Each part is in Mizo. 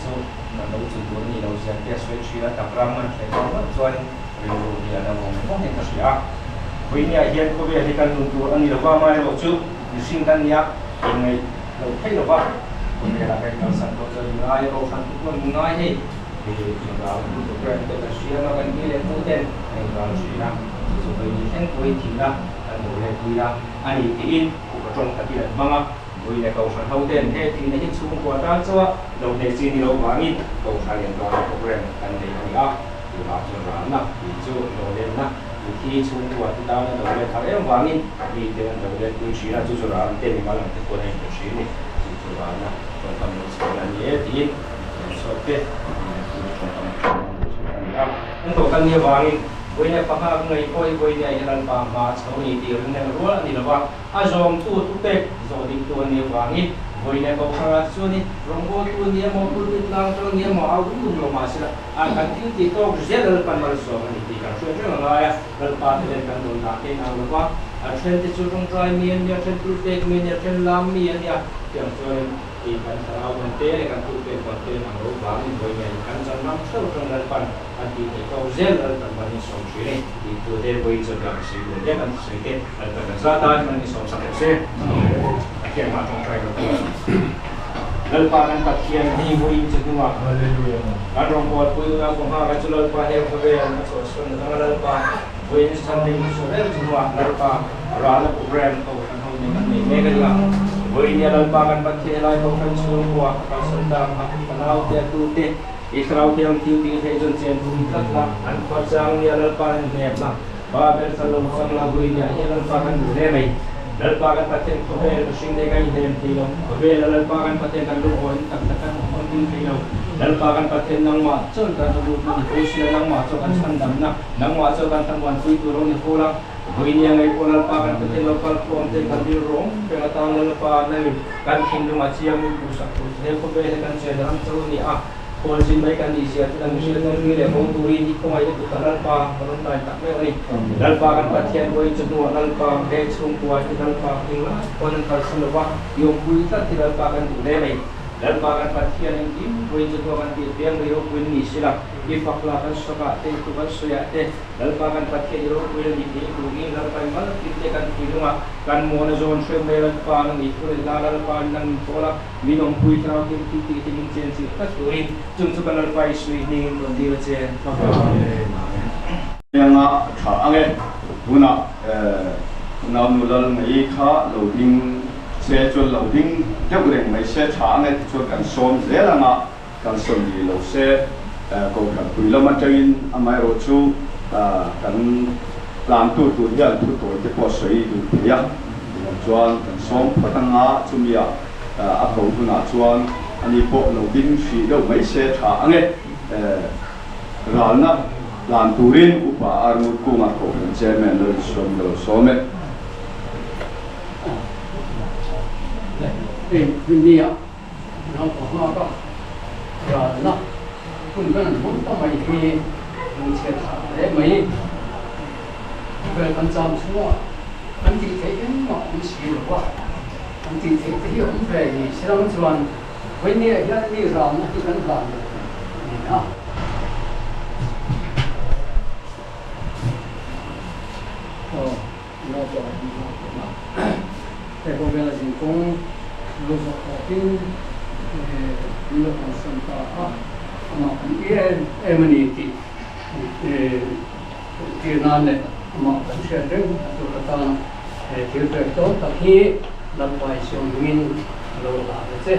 chu kan lo chu tur a nih loh zia te a sawi thin a, tak ram an hre dawn meuh chuan rilru hi a la vawng vawng hian ka hria a. Vawinia hian khawvel hi kan nun tur a ni lova, amaherawhchu mihring kan nia inngaih loh theih lova, khawvelah kan kalsan tawh chuan min ngai a, kohhran te pawh min ngai hei, inral program te kan hriam a, kan pi leh pu ten an inral thin a, chu chu vawiin thleng pawhin thihna kan lo let pui a a ni tiin upa tawng takin an hmang a. Vui leh kohhran ho ten he thihna hi chhungkua tan chaw a lo hneh chi ni loh vangin kohhran in ralna program kan nei a ni a, tunah chuan ralna tih chu lo lenna mithi chhungkua te tan a lo let thar em vangin mi ten an lo let pui thin a, chu chu ral te mimal ang te pawn a inpe thin ni, chu chu ralna tawngkam lo chhuahna a ni e tiin mithiam sawt te leh pui tawngkam atang an lo chhuah a ni a. An tawh kan nih avangin vawiin panga ka ngaih pawh hi vawiin ah hian Lalpa hma a chho ni tih rinhlelh rual a ni lo va. A zawmtu thupek zawh diktu a nih avangin vawi leh kohhrangah chuanin rawngbawltu a ni emaw, pulpit tlang atang a ni emaw, au dum dum lo mah sela, a kan thil tih tawk zel Lalpan malsawm a ni tih kan hriat reng a ngai a. Lalpa te nen kan dawn dah te inang lo va, a then te chu tawngtai mi an nia, a then pulpek mi an nia, a then lam mi an nia, tiang chuanin i kan thlarau dawn te leh kan thupek dawn te inang lo vangin vawi ngei kan chan ram theuh atang Lalpan An tih theih tawk zel Lalpan man in sawm thin e tih tu te vawiin chuan kan sawi dun hle kan sawi te Lalpan kan zat a man in sawm sak rawh se. Pathian hmah tawngtai lo tur. Lalpa kan Pathian hi vawiin chu hnungah kan rawngbawlpui unau ka nghak a chu Lalpa he khawvel a chhuahchhuahna danga Lalpa vawiin Sunday hmasa ber chu hnungah Lalpa ralna program kohhran ho nen kan nei mek a nia. Vawiin nia Lalpa kan Pathian helai kohhran chhungkua ka kalsan tak a ka naute a tute I thlarau thiang thil tih theih chuan chen pui tlat la, an khua chang nia Lalpa an hnep la, Babel kha lo chang la, vui nia hian Lalpa kan duh hle mai. Lalpa kan Pathian khawvel mihring te kan inhnem thei lo, khawvela Lalpa kan Pathian kan lungawiin tak tak kan awm ding thei lo. Lalpa kan Pathian nangmah chuan kan rawlutna ni fo sila, nangmah chuan kan chhandamna, nangmah chuan kan thlamuanpui tur lo ni fo la, vui nia ngei pawh Lalpa kan Pathian lo kal khawm te kan rilru awm reng atan Lalpa nangin Kan thinlung a chiang in duhsak tur che khawvel hi kan chen ram cho a ni a, khualzin mai kan nih zia chu kan hriat nawn mi leh bo turin i khawngaihna kut ah Lalpa ka rawn tain tak meuh a ni. Lalpa kan Pathian vawiin chu hnuah Lalpa he chhungkua hi Lalpa englah pawn an kalsan lo va, i awmpui tlat hi Lalpa kan duh hle mai. Lalpa kan Pathian engkim vawiin chu hnuah kan tih piang mai ropui na ni sila, i fak lah kan sak ah te, i thu kan sawi ah te, Lalpa kan Pathian i ropui la ni thei turin Lalpa i mal tin te kan thinlunga kan muan a zawn hreu mai Lalpa nang i thu leh hla Lalpa nang min pawl a min awmpui thlarau thil thil tih te min chen chilh tlat turin chung chu kan Lalpa i sui hmingin rawn dil a che. Amen. Anga a tha ang e. Tunah Unau nu Lal mai kha lo ding se chuan lo ding deuh reng mai se tha ang e tichuan kan sawm zel anga. Kan sawn ni lo se, Kohhran pui lam atangin amaherawh chu kan tlantu tur hian thu tawi te pawh sawi duh thei a, tunah chuan kan sawm phawt anga chumia a ko hunah chuan ani pawh lo ding hrih deuh mai se tha ang e. Ralna tlan turin Upa Arngut Kunga Kohhran Chairman lo insawm ka lo sawm e. Naupang nghaka ralna hun kan han hmang ta mai hi lungchhiat thlak hle mai. Khawvel kan cham chhungah kan tih theih engmah awm si lo a, kan tih theih te hi awm ve ni si ram chuan vawinia hian mi ralna hi kan hlan lo a ni a. Aw, naupang nghaka he khawvela zinkawng lo zawh tawkin min lo kalsan ta a, amah kan i em em a ni tih tir nan leh amah kan hriat reng a tur atana he thil pek tawn tak hi Lalpa i siam hmingin a lo hlah ve che.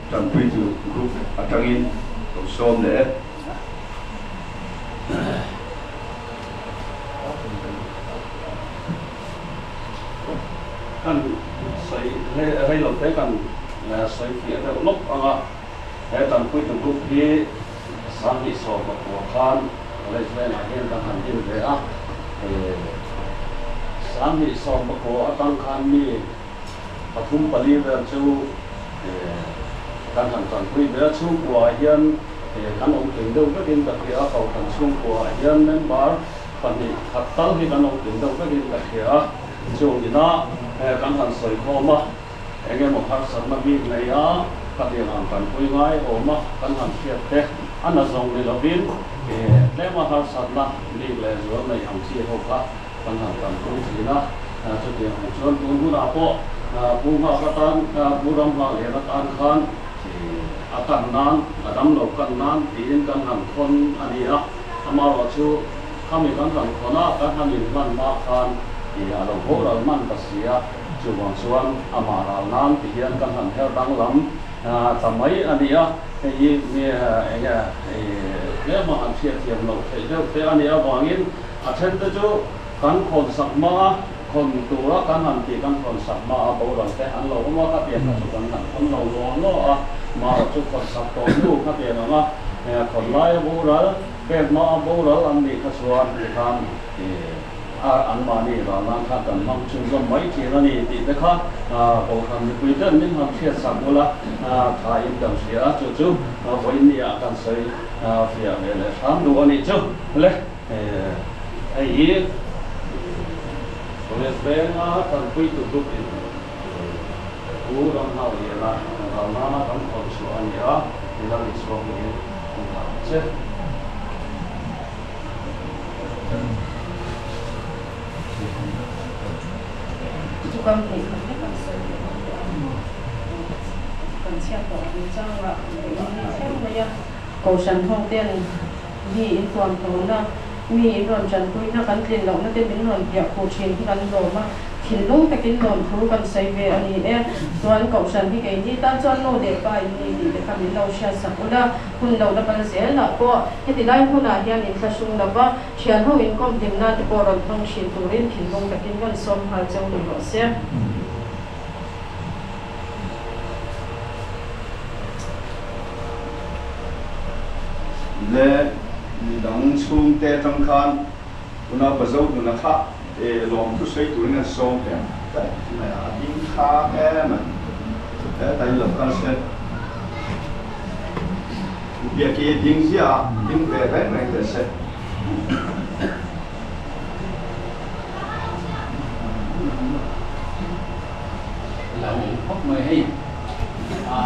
Tanpuitu group atangin lo sawm leh e. Kan sawi rei lo te kan sawi fiah deuh lawk ang a, he tanpuitu group hi 2019 khan College Vengah hian kan han din ve a, 2019 atang khan mi pathum pali vel chu Kan han tanpui ve a, chhungkuaah hian kan awm tling deuh vekin ka hria a, Kohhran chhungkuaah hian member pahnih khat tal hi kan awm tling deuh vekin ka hria a, chung ina kan han sawi khawm a, eng emaw harsatna bik nei a, khatiang ang tanpui ngai awm a kan han hriat te a na zawng ni lovin tlema harsatna bik leh zual nei ang chi ho kha kan han tanpui thin a, chutiang ang chuan tun hunah pawh Pu Nghak atan, Pu Ram Nghak Lian atan khan a kan nan, a dam lo kan nan tiin kan han khawn a ni a, amaherawh chu khami kan han khawn a, kan han inhlan hma khan a lo boral hman ta si a, chuvang chuan amah ral nan ti hian kan han her danglam ta mai a ni a, hei hi mi eng nge tlema han hriatthiam loh theih deuh te a nih avangin A then te chu kan khawn sak hma a, khawn tura kan han tih kan khawn sak hma a boral te an lo awm a, khatiang kha chu kan han khawn lo law law a, marawh chu khawn sak tawh hnu khatiang anga khawn laia boral, pek hma a boral an nih kha chuan tikhan a anmahni ral nan khan kan hmang chhunzawm mai thin a ni tih te kha Kohhran mipui ten min han hriat sak bula thain kan hria a, chu chu vawiinniah kan sawi fiah ve leh hram duh a nih chu le. Hei hi College venga tanpuitu group in Pu Ramnghauliana ral nana kan khawn chhuah a ni a, i la nih chhuak niin an dah che. Chu kan hnih khat vek an sawi leh ang teh ang. Kan chhiat tawh chung changah vawiin ni thleng mai a Kohhran ho ten Mi in tuam tawna, mi in rawn tanpuina kan tlin lohna te min rawn piah khuh thin hi kan lawm a, thinlung takin lawmthu kan sawi ve a ni e. Chuan Kohhran hi keini tan chuan nu leh pa in ni tih te kha min lo hriat sak ula, hun lo la kal zel ah pawh heti lai hmunah hian in thlahrung lova, thian ho inkawm hlim nan te pawh rawn hmang thin turin thinlung takin kan sawm nghal cheu ni rawh se. Le midang chhungte atang khan unaupa Zohnuna kha lawmthu sawi turin an sawm teh ang ka ti mai a, a ding tha em a, hetah in lo kal se. Biaki ding ziah a, ding ve reng reng teh se. Lo awm khawp mai hei a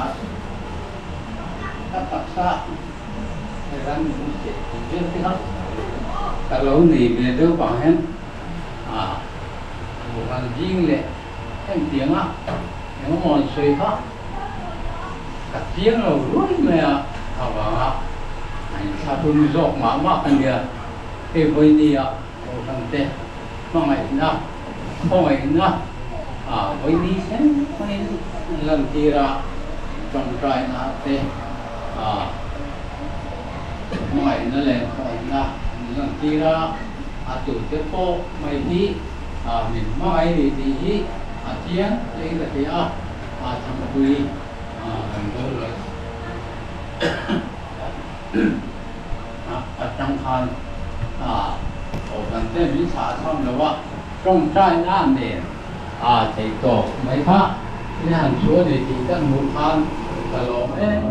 ka taksa ran min cheh tih vel te kha ka lo nei ve deuh vang hian a ran ding leh engtiang a engemaw an sawi kha ka chiang lo ruai mai a avanga a inthlahrun zawk mah mah ka nia hei vawinia Kohhran te hmangaihna, khawngaihna ah vawini thleng thlengin lantir a, tawngtaina te ah hmangaihna leh khawngaihna an lantir a, a tute pawh mai hi min hmangaih ni tih hi a chiang hlein ka hria a, a thangpui kan boral atang khan Kohhran te min thlah tham lo a, tawngtaina nen a theih tawk mai kha in han chu a ni tih ka hmuh khan ka lawm em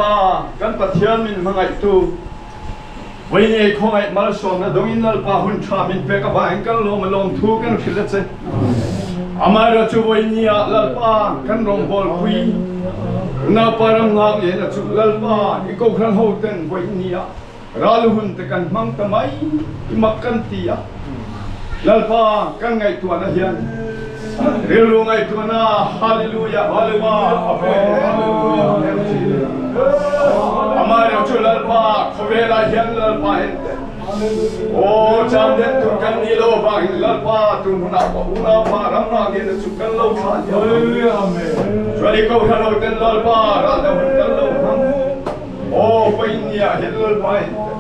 Lalpa kan Pathian min hmangaihtu, Vawiinei khawngaih malsawmna dawngin Lalpa hun tha min pek avangin kan lawm a lawmthu kan hrilh a che. Amaherawhchu vawiinni ah Lalpa kan rawngbawlpui Unaupa ram ngak lian a chu Lalpa i kohhran ho ten vawiinni ah ral hun te kan hmang ta mai i mak kan ti a. Lalpa kan ngaihtuahna hian rilru ngaihtuahna Hallelujah Lalpa a pawi em em thin. Amaherawhchu Lalpa khawvelah hian Lalpa en teh. Aw cham den tur kan nih lo avangin Lalpa tun hunah pawh unaupa ram ngah ngen a chu kan lo thlah liam ang. Chuan i kohhran ho ten Lalpa ralna hun kan lo hmang. Aw Painnia hian Lalpa en teh.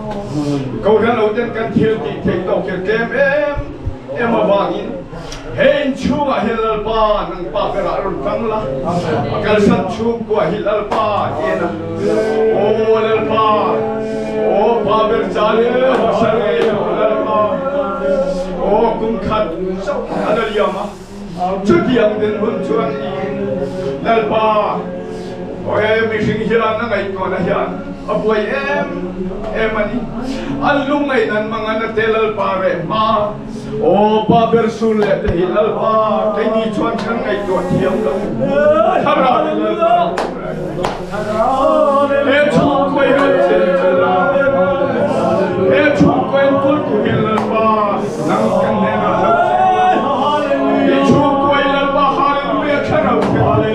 Kohhran ho ten kan thil tih theih tawk hi a tlem em em avangin he inchhungah hian Lalpa nang pa berah rawn tang la, a kalsan chhungkua hi Lalpa en a. Aw Lalpa, aw pa ber cha leh pasal ngei lo Lalpa, aw kum khat chauh a la liam a, chutiang dinhmun chuan Lalpa, aw he mihring hian a ngaihtuahna hian a buai em em a ni. An lungngaih nan mangan a te Lalpa reh hma. Aw pa ber sur leh te hi Lalpa keini chuan kan ngaihtuah thiam lo. Thlarau Lalpa he chhungkaw hi rawn chen chel a, he chhungkaw enkawltu hi Lalpa nang kan hnenah lo cheng la. I chhungkaw hi Lalpa Hallelujah Thlarau thianghlim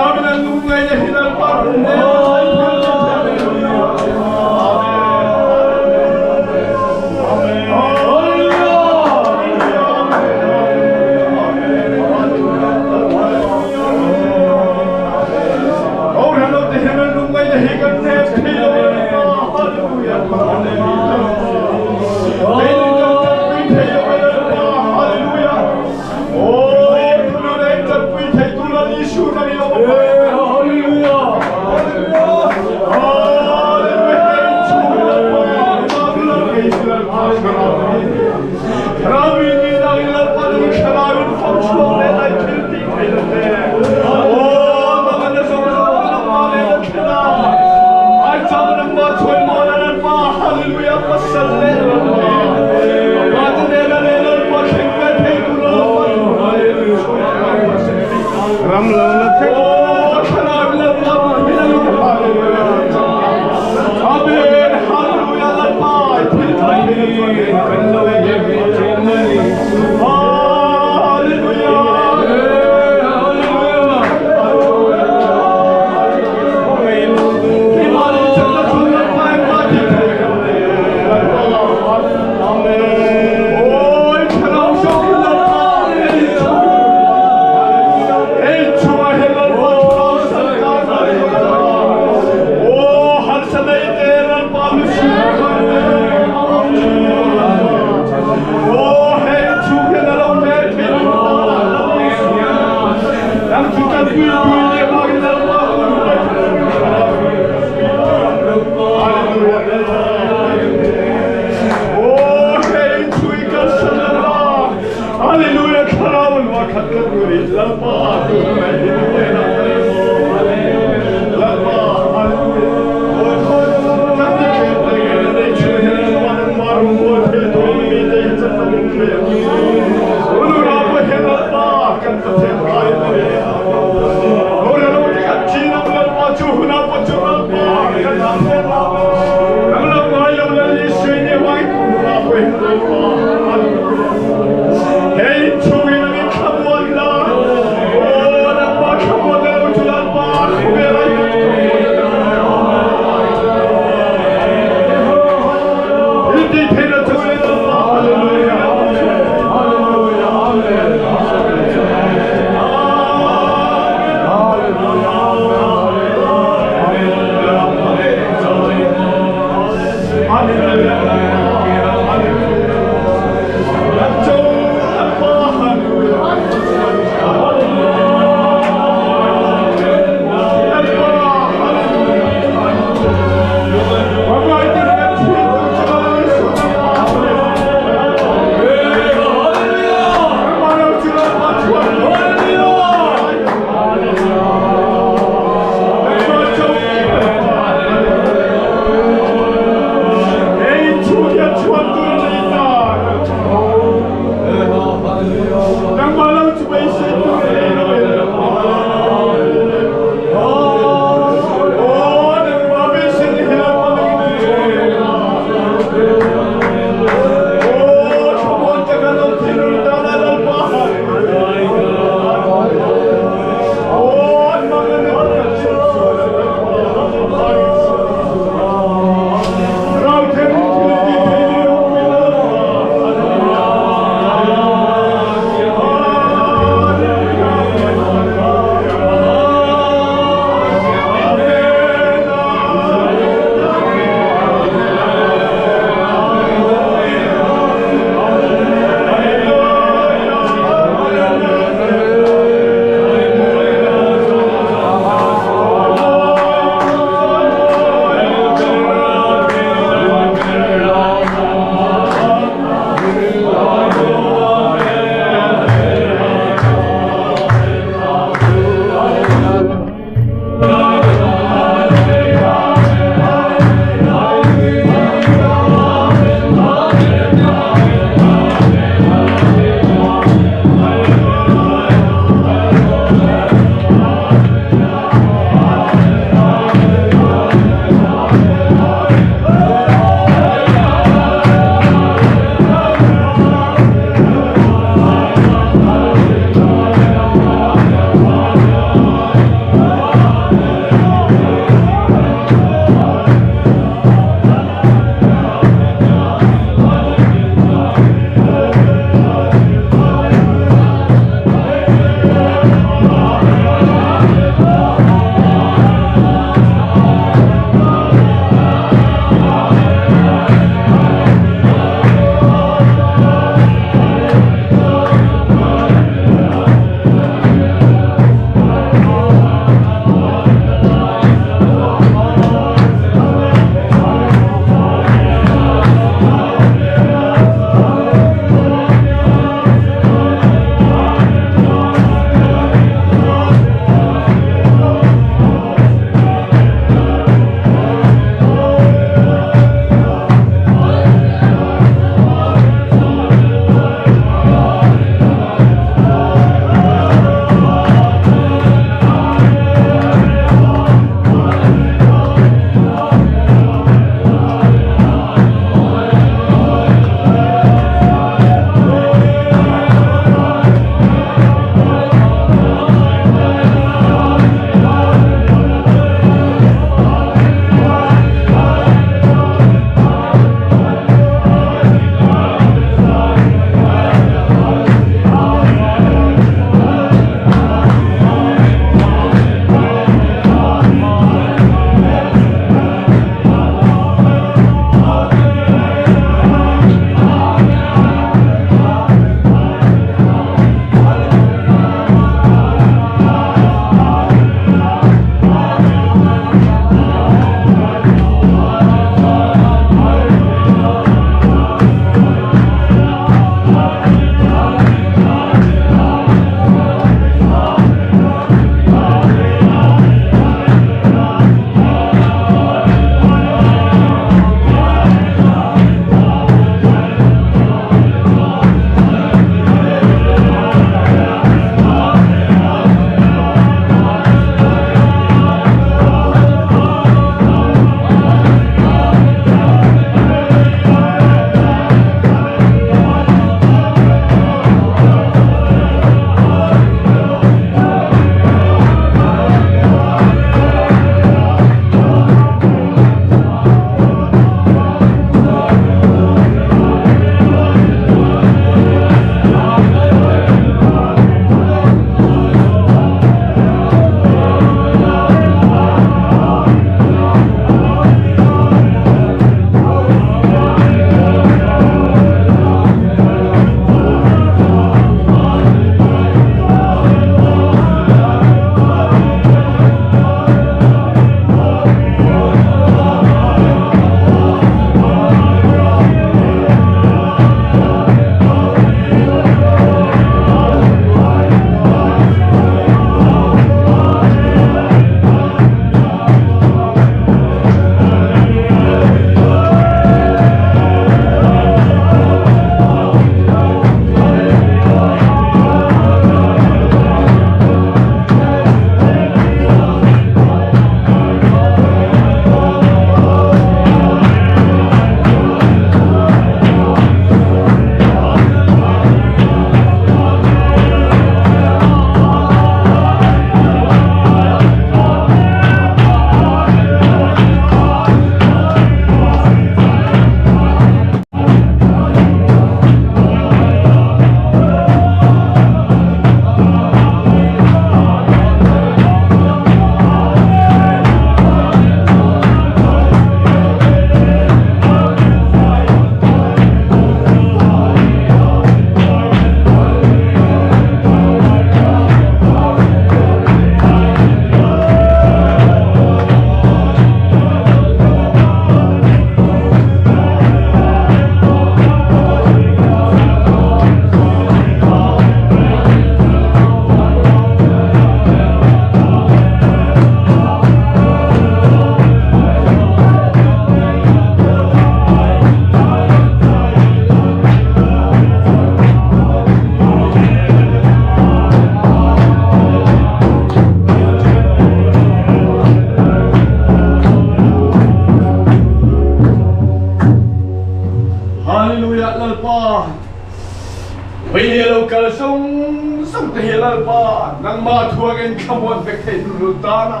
Lalpa nangmah thuangin thlamuan vek thei hlul tana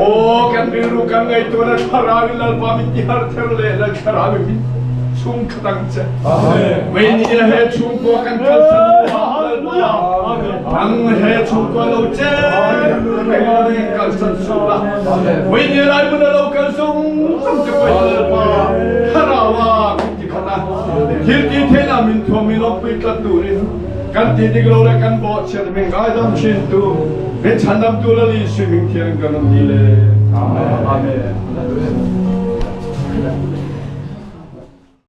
Aw kan rilru kan ngaihtuahna thlarau in Lalpa min ti harh ther le Lal thlarau in min chung khat ang che. Mei ni a he chhungkua kan kalsan hnuah Lalpa nang he chhungkua lo che reng reng kalsan suh la. Mei ni lai hmun a lo kal zung zung te pawhin Lalpa thlarau ah min ti khat a. Thil ti theihna min thuam in awmpui tlat turin kan ti dik lo le kan bawhchhiat min ngaidam thin tu min chhandamtu Lal Isu hming thiang kan awm ni le. Amen. Amen.